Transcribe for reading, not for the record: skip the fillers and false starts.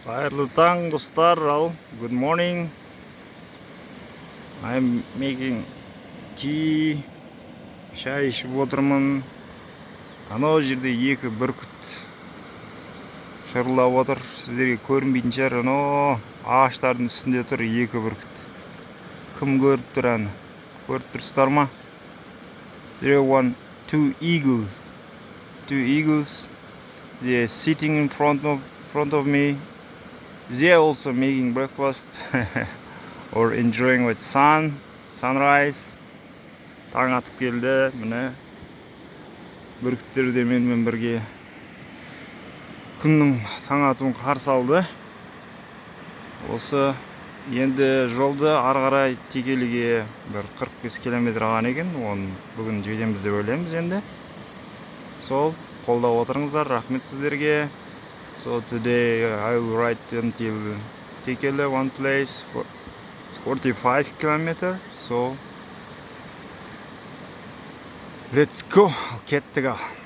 Қайырлы таң, достар! Ал, good morning. I'm making tea. Шай ішіп отырмын. Анау жерде екі бүркіт шырылдап отыр. Сіздерге көрінбейтін шығар. Анау ағаштардың үстінде тұр екі бүркіт. Кім көріп тұр? Әні, көріп тұрсыздар ма? There one, two eagles, two eagles. They are sitting in front of me. They are also making breakfast or enjoying with sunrise. Таң атып келді, міне, бүркіттер де менімен бірге күннің таң атуын қарсы алды. Осы енді жолды ары қарай Текеліге бір 45 километр қалған екен. Оны бүгін жетеміз деп ойлаймыз. Енді сол, қолдап отырыңыздар, рахмет сіздерге. So today I will ride until Tekeli, one place for 45 kilometer. So let's go. Кеттік ал.